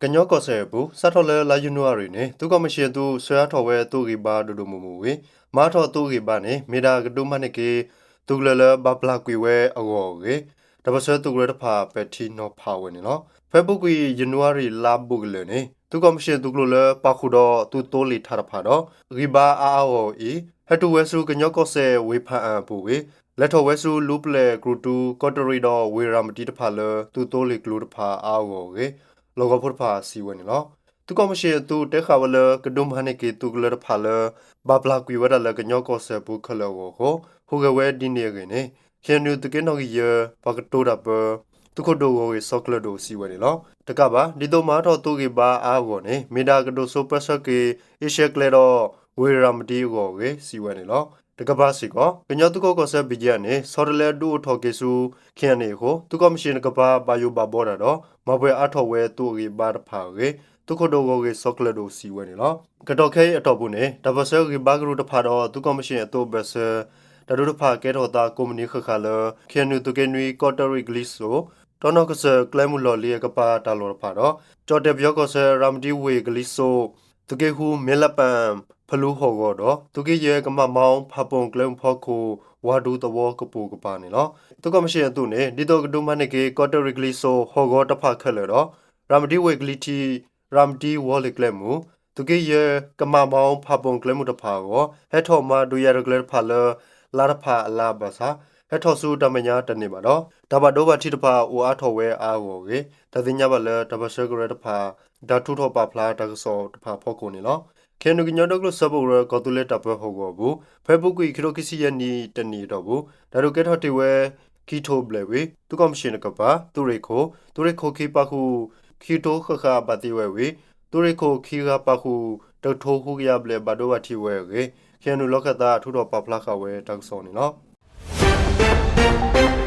ကညီကီၢ်စဲၣ်အပူၤ စးထီၣ်လၢလါယနူၤအါရံၤန့ၣ် သုးကီၢ်မံၣ်ၡ့ၣ်အသုး ဆှၢအါထီၣ်ဝဲသုးအဂံၢ်ဘါဒိၣ်ဒိၣ်မုၢ်မုၢ်ဝံၤ မၤအါထီၣ်သုးအဂံၢ်ဘါန့ၣ် မ့ၢ်ဒၣ်ကဒုးမၤန့ၢ်က့ၤ သုးကလၢၤလၢဘၣ်ပျၢ်ကွံာ်ဝဲအဂီၢ်အဂ့ၢ် တၢ်ပၢၢ်ဆၢသုးကရၢတဖၣ်ပဲာ်ထံနီၤဖးဝဲန့ၣ်လီၤ. ဖဲအပူၤကွံာ် ယနူၤအါရံၤလါဘူးကလၢာ်န့ၣ် သုးကီၢ်မံၣ်ၡ့ၣ်သုးကျိၤလၢပာ်ဃုာ်ဒီးသုးသိလ့ၣ်ထးတဖၣ်ဒီး ဂံၢ်ဘါအါအါဂီၢ်ဂီၢ်အံၤ ဟဲတုၤဝဲဆူကညီကီၢ်စဲၣ်ဝ့ၢ်ဖးအၣ်အပူၤဝံၤ လဲၤထီၣ်ဝဲဆူလူပျဲၢ်ကရူၢ်တူ ကီးတရံးဒီးဝ့ၢ်ရၤမတံတဖၣ်လၢ သုးသိလ့ၣ်ကျိၤတဖၣ်အါအါဂီၢ်ဂီၢ်အဂ့ၢ် လီၢ်ကဝီၤဖိတဖၣ်စံးဝဲန့ၣ်လီၤ. သုးကီၢ်မံၣ်ၡ့ၣ်အသုးတဲဃာ်ဝဲလၢ ကဒုးမၤန့ၢ်က့ၤသုးကလၢၤတဖၣ်လၢ ဘၣ်ပျၢ်ကွံာ်ဝဲဒၣ်လၢကညီကီၢ်စဲၣ်အပူၤခဲလၢာ်အဂီၢ်အဃိ ဟူးဂဲၤဝဲဒ်န့ၣ်အဂ့ၢ်န့ၣ် ခ့ၣ်အဲၣ်ယူၣ် သုးက့နီၣ်ဂံၢ်ယဲၢ် ပှၤကတိၤတၢ်ပၢ သုးခိၣ်ဒိၣ်ဂီၢ်ဂ့ၢ်စီၤကျၢၤဒိၣ်စံးဝဲန့ၣ်လီၤ. တကးဘၣ် ဒ်သိးမၤအါထီၣ်သုးဂံၢ်ဘါအါအါဂီၢ်န့ၣ် မ့ၢ်ဒၣ်ကဒိၣ်စိပၢဆှၢက့ၤ အ့ရှၢၣ်ကျဲဒီး ဝ့ၢ်ရၤမတံအဂီၢ်အဂ့ၢ် စံးဝဲန့ၣ်လီၤ. တကပၤစ့ၢ်ကီး ကညီသုးခိၣ်ကီၢ်ဆၢ ဘံၣ်ကယဲၢ်န့ၣ် ဆီတလဲဒုးအိၣ်ထီၣ်က့ၤဆူ ခ့ၣ်အဲၣ်ယူၣ် အဃိ သုးကီၢ်မံၣ်ၡ့ၣ်တကပၤ ဘၣ်ယိၣ်ဘၣ်ဘီတၢ်ဒီး မၤပှဲၤအါထီၣ်ဝဲသုးအဂံၢ်ဘါတဖၣ်အဂ့ၢ် သုးခိၣ်ဒိၣ်ဂီၢ်ဂ့ၢ်စီၤကျၢၤဒိၣ်စံးဝဲန့ၣ်လီၤ. ကတီၢ်ခဲအံၤအတီၢ်ပူၤန့ၣ် တၢ်ပၢၢ်ဆၢဂံၢ်ဘါကရူၢ်တဖၣ်ဒီး သုးကီၢ်မံၣ်ၡ့ၣ်အသုးအဘၢၣ်စၢၤ တၢ်ဒုးတဖၣ်ကဲထီၣ်သးကိးမုၢ်နံၤဃၣ်ဃၣ်လၢ ခ့ၣ်အဲၣ်ယူၣ် သုးက့နွံ ကီးတရံးကလံၤစိး တီနီၣ်ကစၢၢ်ကျဲမုၢ်လီၢ်လံၤအကပၤတၢ်လီၢ်တဖၣ်ဒီး ကၠီၣ်တဲၣ်ပယီၤကီၢ်ဆၢ ရၤမတံဝ့ၢ်ကလံၤစိး သုးက့ဃု မ့လပၣ် ဖလူဟီၣ်ကဝီၤဒီး သုးက့ယဲၢ် ကမၣ်မီ ဖးပိၢ်ကျဲမုၢ်ဖီခိၣ် ဝၤဒူသဝီကပိာ်ကပၤန့ၣ်လီၤ. သုးကီၢ်မံၣ်ၡ့ၣ်အသုးန့ၣ် ဒ်သိးကဒုးမၤန့ၢ်က့ၤ ကီးတရံးကလံၤစိး ဟီၣ်ကဝီၤတဖၣ်ခဲလၢာ်ဒီး ရၤမတံဝ့ၢ်ကလံၤထံး ရၤမတံဝီၤလ့ၣ်ကျဲမုၢ် သုးက့ယဲၢ် ကမၣ်မီ ဖးပိၢ်ကျဲမုၢ်တဖၣ်အဂီၢ် ဟဲထီၣ်မၤဒုးယၤတကျဲတဖၣ်လၢ လါတဖၣ်အလါဘၣ်ဆၣ် ဟဲထီၣ်ဆူတၢ်မဲာ်ညါတန့ၢ်ဘၣ်ဒီး တၢ်ဘၣ်ဒိဘၣ်ထံးတဖၣ်အိၣ်အါထီၣ်ဝဲအါအါဂီၢ်ဂီၢ်အဂ့ၢ် တၢ်သ့ၣ်ညါဘၣ်လၢ တၢ်ပၢၢ်ဆၢကရၢတဖၣ် တၢ်ထုးထီၣ်ပာ်ဖျါတၢ်ကစီၣ်တဖၣ်အဖီခိၣ်န့ၣ်လီၤ. ခ့ၣ်အဲၣ်ယူၣ် ကညီဒီကလုာ်စၢဖှိၣ်ကရၢ ကီၢ်သူလ့ၤတၢ်ပၢဟီၣ်ကဝီၤအပူၤ ဖဲအပူၤကွံာ် ခံထိခံဆံယဲၢ်နံၣ်တနံၣ်အတီၢ်ပူၤ တၢ်ဒုးကဲထီၣ်တ့ၢ်ဝဲ ခံထိဘျဲၣ်ဝံၤ သုးကီၢ်မံၣ်ၡ့ၣ်တကပၤ သုးရ့ၣ်ခိၣ် သုးရ့ၣ်ခိၣ်ခံပာ်ဃုာ် ခံထိဃၣ်ဃၣ်ဘၣ်သံဝဲဝံၤ သုးရ့ၣ်ခိၣ်ခံဂၤပာ်ဃုာ် တကထိဃုကယၤဘျဲၣ်ဘၣ်ဒိဘၣ်ထံးဝဲအဂ့ၢ် ခ့ၣ်အဲၣ်ယူၣ် လီၢ်ခၢၣ်သးထုးထီၣ်ပာ်ဖျါဃာ်ဝဲတၢ်ကစီၣ်န့ၣ်လီၤ.